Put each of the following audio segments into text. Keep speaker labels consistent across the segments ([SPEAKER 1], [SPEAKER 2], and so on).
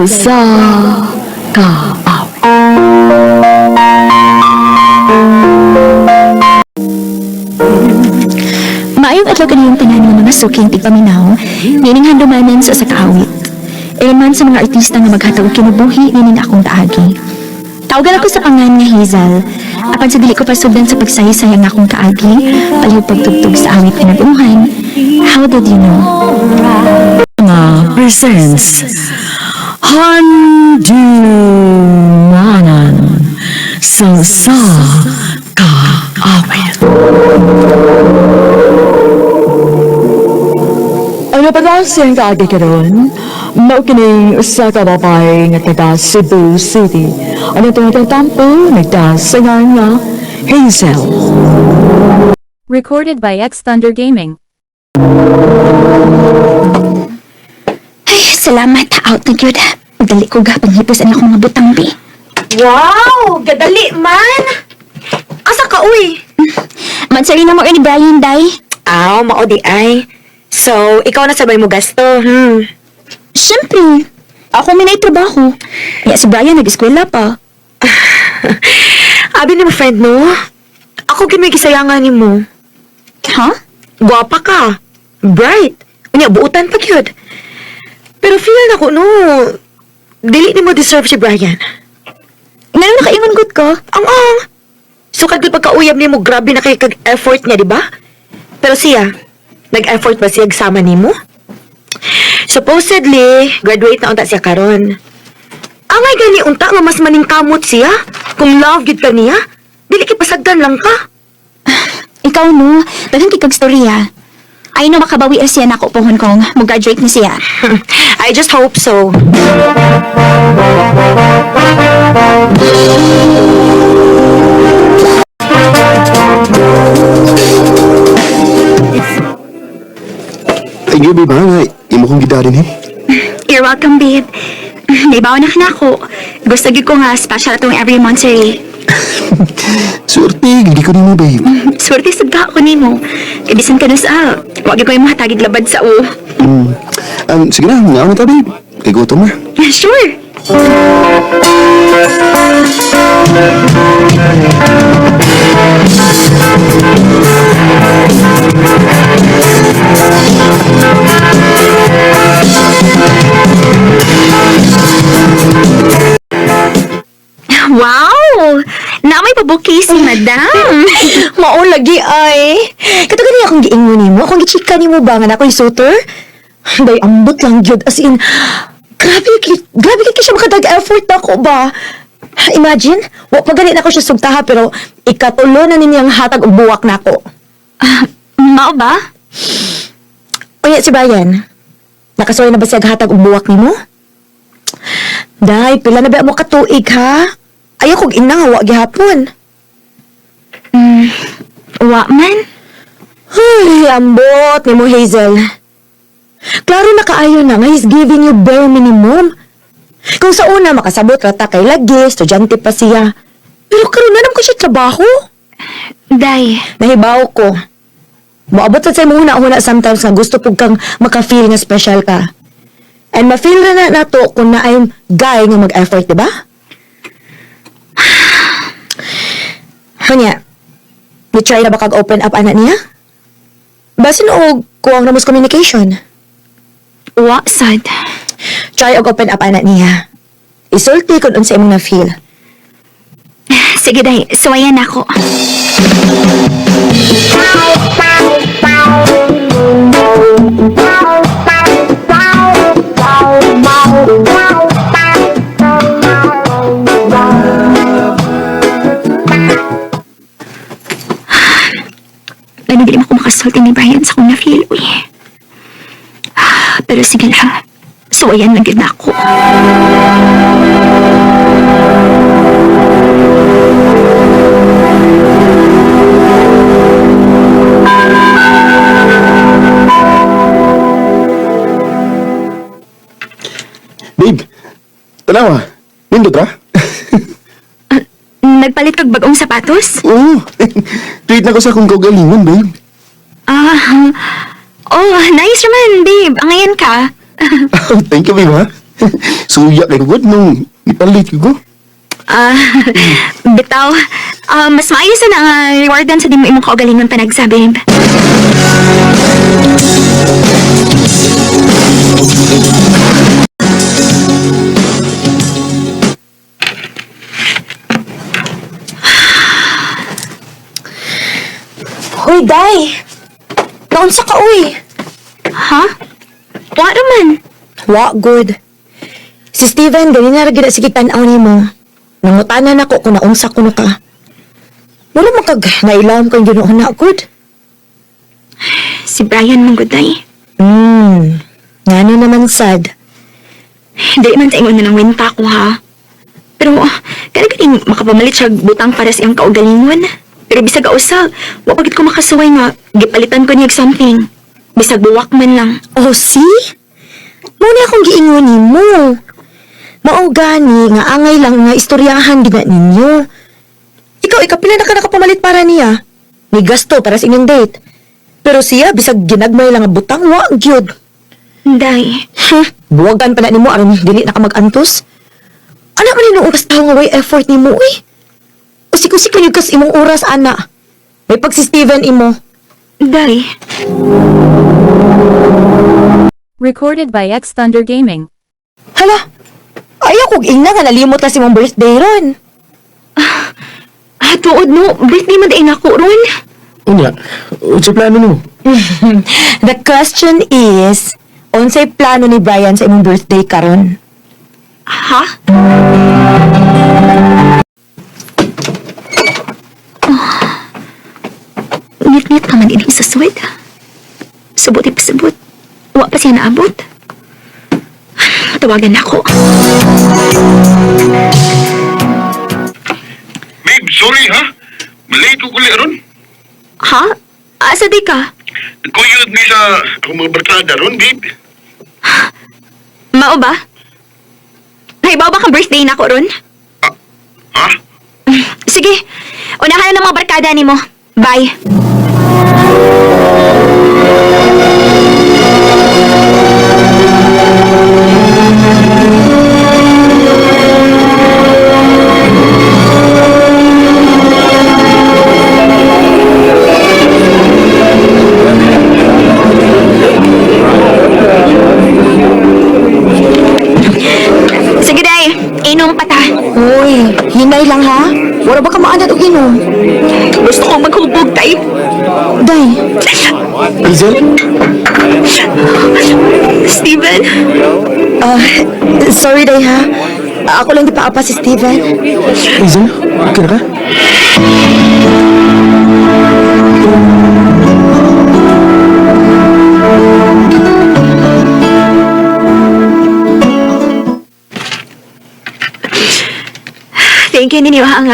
[SPEAKER 1] Sa Kaawit.
[SPEAKER 2] Maayong adlaw kaniyong tanan nga mga suking tigpaminaw, nining handumanan sa usa ka awit. Ayon man sa mga artista nga maghatag og kinabuhi nining akong kaagi. Tawagan ako sa pangan nga Hazel. Apan sa dili ko pasugdan sa pagsaysay ang akong kaagi, palihog pagtugtog sa awit nga nabuhan. How did you know?
[SPEAKER 1] Mga presents Handumanan sa Kaawit. Ano pa daw siyang kaagi karon? Mao kining usa ka babae nga taga Cebu City. Ano itong tampo nagdasingan nga Hazel.
[SPEAKER 3] Recorded by X Thunder Gaming.
[SPEAKER 2] Ay, salamat. Out na gyud. Dali ko ga panghipos ang akong mga butang bi.
[SPEAKER 4] Wow! Gadali man! Asa ka, uy?
[SPEAKER 2] Mansari na mo ni Brian day.
[SPEAKER 4] Aw, mao di ay. So, ikaw na sabay mo gasto,
[SPEAKER 2] Siyempre, ako may trabaho. Kaya si Brian nag-eskwela pa.
[SPEAKER 4] Abi ni mo, friend, no? Ako gid may gisayangan nimo.
[SPEAKER 2] Ha?
[SPEAKER 4] Guwapa ka. Bright. Unya, buutan pa gyud. Pero feel na ko, no? Dili nimo deserve si Brian.
[SPEAKER 2] Ngayon nakaingon gud ko.
[SPEAKER 4] Ang ang. Sukad gud pagkauyab nimo, grabe na kay kag effort niya, di ba? Pero siya, nag-effort ba siya sama nimo? Supposedly, graduate na unta siya karon. Angay gani unta nga mas maningkamot siya. Kung love gid ka niya, dili kay pasagdan lang ka.
[SPEAKER 2] Ikaw no, daghan kay kag storya. Ay no makabawi ra siya nako pohon kong mo-graduate na siya.
[SPEAKER 4] I just hope so.
[SPEAKER 5] Thank you, babe, ha? Nga, imo kong gidarin, eh.
[SPEAKER 2] You're welcome, babe. Naibaw na ka na ako. Gusto gyud ko nga special atong every monthsary.
[SPEAKER 5] Swerte, hindi ko nimo, babe.
[SPEAKER 2] Swerte sad ka ako nimo. Kay bisan ka na sa, wa gyud ko imong hatagig labad sa u.
[SPEAKER 5] Sige na, nga na ta, babe. Kay gutom na.
[SPEAKER 2] Sure. Wow! Naamay pa-bouquet si Madam.
[SPEAKER 4] Mao lagi ay. Kato gani akong giingon nimo, akong gichika nimo ba nga na ako'y suitor? Day ambot lang gyud as in grabe kay siya makadag effort nako ba. Imagine, wa pa gani nako siya sugtaha pero ikatulo na niniyang hatag og buwak nako.
[SPEAKER 2] Mao ba?
[SPEAKER 4] Unya si Brian. Nakasuway na ba siya hatag og buwak nimo? Day, pila na ba mo katuig ha? Ayaw kog ina nga wa gihapon.
[SPEAKER 2] Wa man.
[SPEAKER 4] Ay, ambot ni mo, Hazel. Klaro na kaayo na nga he's giving you bare minimum. Kung sa una, makasabot rata kay lagi, estudyante pa siya. Pero karon na naman ko siya trabaho.
[SPEAKER 2] Day,
[SPEAKER 4] Nahibaw ko. Moabot sa imong huna-huna sometimes nga gusto pug kang maka-feel nga special ka. And ma-feel na na nato kung naay guy nga mag-effort, di ba? Kanya, ni-try na ba kag open up ana niya? Basin og kuwang na mas communication.
[SPEAKER 2] wa sad.
[SPEAKER 4] Try og open up ana niya. Isulti kung unsa imong na-feel.
[SPEAKER 2] Sige, day. Suwayan ako. Lalo dili mo ko makasulti ni Brian sa kong na-feel, uy. Pero sige lang. Suwayan lang gid na ako.
[SPEAKER 5] Babe, tanawa. Nindot ra?
[SPEAKER 2] Nagpalit kag bagong sapatos?
[SPEAKER 5] Oo. Treat na ko sa akong kaugalingon, babe.
[SPEAKER 2] Ah, oh, nice naman, babe. Angayan ka.
[SPEAKER 5] Thank you, babe, ha? Suya kay gud nung nipalit ko.
[SPEAKER 2] Ah, bitaw. Ah, mas maayo sa na nga rewardan sa di mo imong kaugalingon panagsa, babe.
[SPEAKER 4] Hoy, Day! Naunsa ka, uy?
[SPEAKER 2] Ha? Wa raman.
[SPEAKER 4] Wa, good. Si Steven, ganina ra gid sige tan-aw nimo. Nangutana nako kung naunsa kuno ka. Wala man kag nailawom kang Ginoo na, good.
[SPEAKER 2] Si Brian mong day.
[SPEAKER 4] Ngano naman sad.
[SPEAKER 2] Di man sa ingon na nang winta ko ha. Pero, kani ganing makapamalit siya butang para sa iyang kaugalingon. Pero bisag usa, wa pa gid ko makasuway nga gipalitan ko niya og something. Bisag buwak man lang.
[SPEAKER 4] Oh, see? Muna akong giingon nimo. Mao gani nga angay lang nga istoryahan gid na ninyo. Ikaw ikapila na ka nakapamalit para niya. Ni gasto para sa inyong date. Pero siya bisag ginagmay lang nga butang wa gyud.
[SPEAKER 2] Day,
[SPEAKER 4] Huh, buwagan pa na nimo aron dili na ka mag-antos. Ana man nimo oras tawo nga way effort nimo uy. Usik-usik lang yun kas imong oras ana. May pag si Steven imo.
[SPEAKER 2] Day.
[SPEAKER 3] Recorded by X Thunder Gaming.
[SPEAKER 4] Hala, ayaw kog ingna nga nalimot na si imong birthday ron.
[SPEAKER 2] Ah, tuod no, birthday man day nako ron.
[SPEAKER 6] Unya, unsay plano nimo?
[SPEAKER 4] The question is, unsay plano ni Brian sa imong birthday karon?
[SPEAKER 2] Ha? Oh. Ngit-ngit pa man ining sa sweat. Subot ipasabot. Wa pa siya naabot. Tawagan na ako.
[SPEAKER 5] Babe, sorry ha. Late ko kuli ron.
[SPEAKER 2] Ha? Asa di ka?
[SPEAKER 5] Kuyod ni sa akong mga barkada ron, babe.
[SPEAKER 2] Mao ba? Naibaw ba kang birthday na ako ron?
[SPEAKER 5] Ha?
[SPEAKER 2] Sige, unahan na ng mga barkada nimo. Bye. Sige, day. Inom pa ta.
[SPEAKER 4] Uy, hinay lang ha. Wala ba ka maanad og inom?
[SPEAKER 2] Gusto kong maghubog, tay.
[SPEAKER 4] Day,
[SPEAKER 6] Hazel?
[SPEAKER 2] Steven?
[SPEAKER 4] ah, sorry day ha. Ako lang di paapa si Steven.
[SPEAKER 6] Hazel? Okay na ka?
[SPEAKER 2] Thank you ninyo ang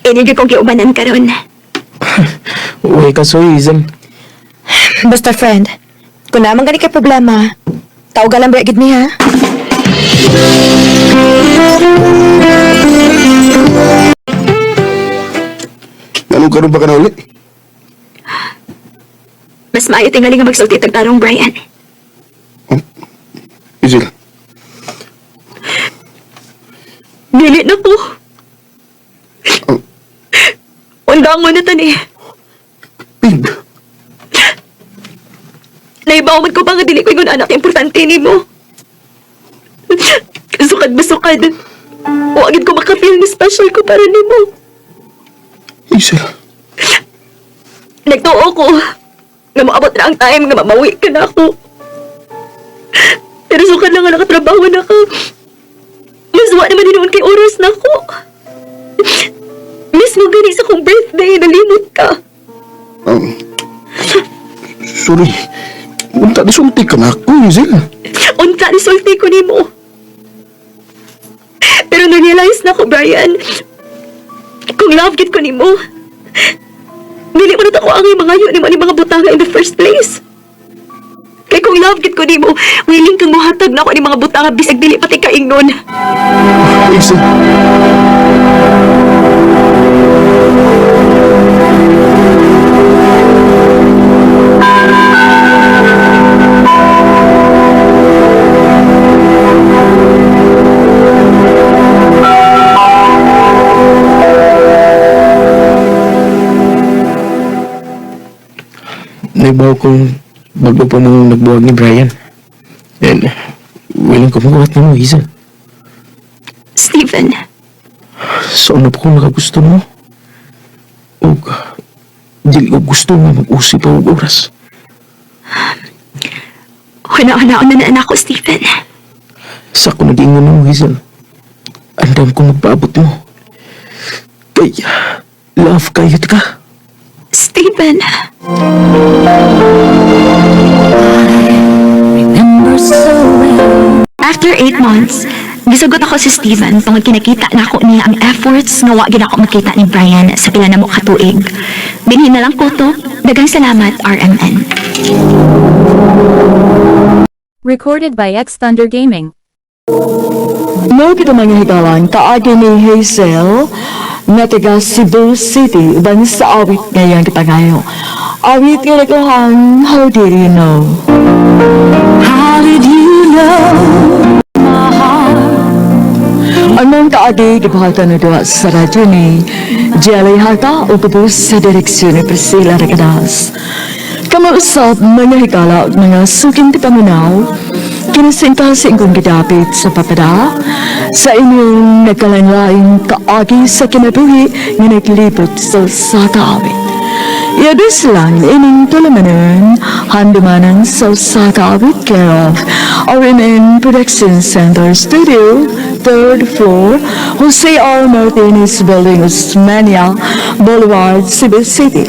[SPEAKER 2] energy kong giubanan karon.
[SPEAKER 6] Uy, kasoy, Hazel.
[SPEAKER 4] Basta friend, kung naman gani kay problema, tawag lang ba gid mi ha?
[SPEAKER 5] Anong karon pa ka na uli?
[SPEAKER 2] Mas maayo tingali nga magsulti tag tarong Brian.
[SPEAKER 5] Hazel,
[SPEAKER 2] Dili na ko. Undang mo na tani.
[SPEAKER 5] babe.
[SPEAKER 2] Naibaw man ko pa nga dili ko ingon anak importante nimo. Sukad ba sukad? Wa gid ko makafeel ni special ko para nimo.
[SPEAKER 5] Hazel.
[SPEAKER 2] Nagtuo ko nga moabot na ang time nga mamawi ka na ako. Pero sukad lang nga nakatrabaho na ka. Mas wa naman hinuon kay oras na ako. Mismo gani sa kong birthday, nalimot ka.
[SPEAKER 5] Sorry. Unta di sulti ka na ako, Hazel.
[SPEAKER 2] Unta ni sulti ko nimo. Pero na-realize na ko, Brian, kung love gid ko nimo, dili mo na ako ang mga yun nimo ni mga butanga in the first place. Kay kung love gid ko nimo, willing kang mohatag na ako ni mga butanga bisag dili pati kaingnon.
[SPEAKER 5] Hazel.
[SPEAKER 6] Nahibaw kong bago pa mo nagbuwag ni Brian. And, willing ko magawa nimo, Hazel.
[SPEAKER 2] Stephen,
[SPEAKER 6] So ano pa kung nakagusto mo? Og, dili ko gusto nga mag-usip pa og oras.
[SPEAKER 2] huna-huna na na ako, Stephen.
[SPEAKER 6] Sa ako nag-ingon mo, Hazel. Andam ko magpaabot mo. Kay, love kayo ka.
[SPEAKER 2] Stephen. After 8 months, gisugot ako si Steven tungod kinakita na ako niya ang efforts nga wa gid ako makita ni Brian sa pila na mo katuig. Binhin na lang ko to. Daghang salamat, RMN.
[SPEAKER 3] Recorded by X Thunder Gaming.
[SPEAKER 1] Mao kita mga higalan, kaagi ni Hazel nga taga Cebu City, uban sa awit ngayang gipangayo. Awit nga nagkuhan, How Did You Know?
[SPEAKER 3] How did you know?
[SPEAKER 1] Anong kaagi gibuhatan na duwa sa radyo ni Jelly Hata o gubos sa direksyon ni Priscilla Recadas. Kamausap mga higala ug mga suking tipaminaw, kinasinta sa inyong gidapit sa papada, sa inyong nagkalanlaing kaagi sa kinabuhi nga naglibot sa usa ka awit. Iadus lang ining tulamanan, handumanan sa usa ka awit care of RMN Production Center Studio, third floor, Jose R. Martinez Building, Osmania Boulevard, Cebu City.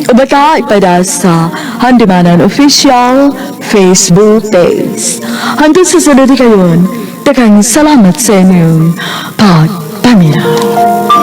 [SPEAKER 1] Ubata ipada sa Handumanan Official Facebook page. Hanggang sa sunod kayon, daghang salamat sa inyong pagpaminaw.